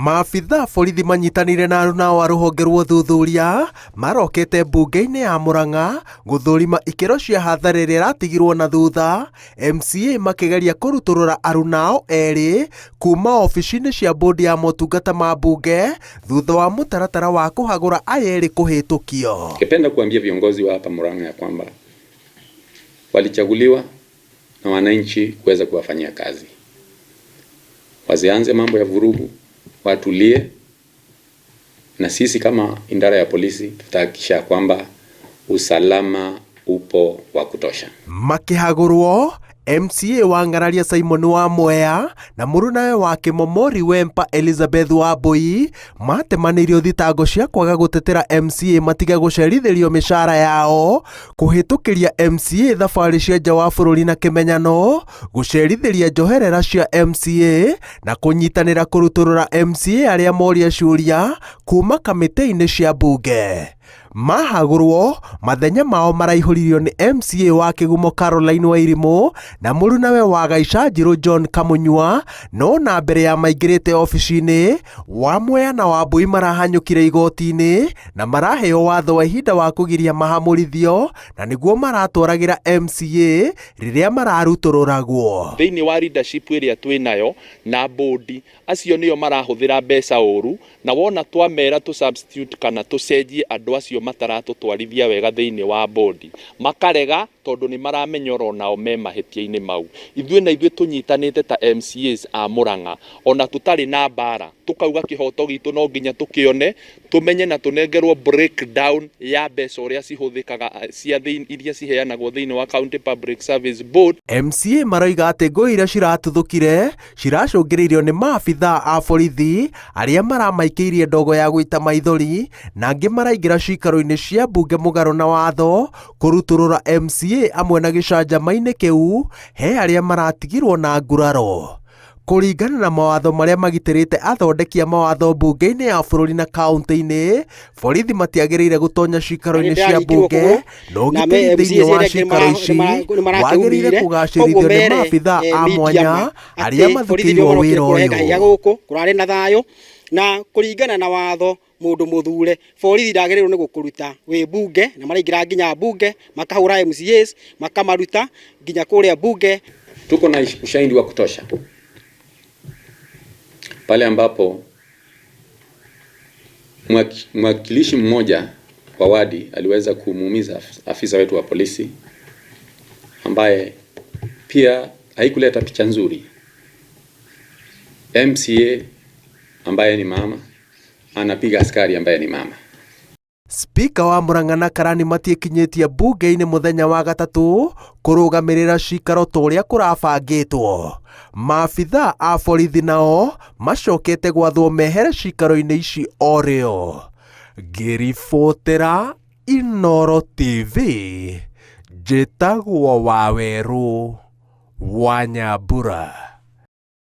Maabithaa borithi manyitanĩire na aruna a rũhonge rwa ũthuthuria marokete mbunge-inĩ ya Murang'a gũthũrima ikĩro cia hathara ĩrĩa ĩratigirwo na thutha, MCA makĩgeria kũrutũrũra aruna ao erĩ kuma obici-inĩ cia bodi ya motungata ma mbunge thutha wa mũtaratara wa kũhagũra aya erĩ kũhĩtũkio. Ningependa kuambia viongozi wa hapa Murang'a ya kwamba walichaguliwa na wananchi kuweza kuwafanyia kazi, wasianze mambo ya vurugu, watulie, na sisi kama idara ya polisi tutahakikisha kwamba usalama upo wa kutosha. Makĩhagũrwo, MCA wa Ng'araria Simon Wamwea na mũrunawe wa Kĩmomori Wempa Elizabeth Wambui matemanĩirio thitango cia kwaga gũtetera MCA matige gũcerithĩrio mĩcara yao, kũhĩtũkĩria MCA thabarĩ cia nja wa bũrũri na kĩmenyano, gũcerithĩria njoherera cia MCA na kũnyitanĩra kũrutũrũra MCA arĩa moria ciũria kuma kamĩtĩ-inĩ cia mbunge. Mahagũrwo, mathenya mao maraihũririo nĩ MCA wa Kĩgumo Caroline Wairimu na mũrunawe wa Gaicanjirũ John Kamunyua, no na mbere ya maingĩrĩte obici-inĩ, Wamwea na Wambui marahanyũkire igoti-inĩ na maraheo watho wa ihinda wa kũgiria mahamũrithio na nĩguo maratwaragĩra MCA rĩrĩa mararutũrũragwo. Thĩinĩ wa leadership ĩrĩa twĩ nayo na board, acio nĩo marahũthĩra mbeca ũru, na wona twamera tũ substitute kana tũcenjie andũ acio mataratũtwarithia wega thĩinĩ wa board, makarega tondũ nĩ maramenya oro nao me mahĩtia-inĩ mau. Ithuĩ na ithuĩ tũnyitanĩte ta MCAs a Murang'a, ona tũtarĩ na mbara, tũkauga kĩhoto gitũ no nginya tũkĩone, tũmenye na tũnengerwo breakdown ya mbeca ũrĩa cihũthĩkaga cia iria ciheanagwo thĩinĩ wa County Public Service Board. MCA maroiga atĩ ngũĩ iria ciratuthũkire ciracũngĩrĩirio nĩ maabithaa a borithi arĩa maramaikĩirie ndogo ya gũita maithori na angĩ maraingĩra cikaro-inĩ cia mbunge mũgarũ na watho kũrutũrũra MCA amwe na gĩcanjama-inĩ kĩu he arĩa maratigirwo na nguraro. Kũringana na mawatho marĩa magitĩrĩte athondeki a mawatho mbunge-inĩ ya bũrũri na kaunti-inĩ, borithi matiagĩrĩire gũtonya cikaro-inĩ cia mbunge na ũgitĩri thĩinĩ wa cikaro ici wagĩrĩire kũgacĩrithio nĩ maabithaa a mwanya arĩa mathukĩirwo wĩra ũyũ. Gũkũ kũrarĩ na thayũ na kũringana na watho mũndũ mũthure borithi ndagĩrĩirwo nĩ gũkũruta wĩ mbunge, na maraingĩra nginya mbunge makahũra MCAs makamaruta nginya kũrĩa mbunge. Tuko na ushahidi wa kutosha pale ambapo mwakilishi mmoja wa wadi aliweza kumuumiza afisa wetu wa polisi, ambaye pia haikuleta picha nzuri. MCA ambaye ni mama anapiga askari ambaye ni mama. Spika wa Murang'a na Karani matiĩkinyĩtie mbunge-inĩ mũthenya wa gatatũ kũrũgamĩrĩra cikaro ta ũrĩa kũrabangĩtwo. Maabithaa a borithi nao macokete gwathwo mehere cikaro-inĩ ici o rĩo. Ngĩribotera Inooro TV, njĩtagwo Wawerũ wa Nyambura.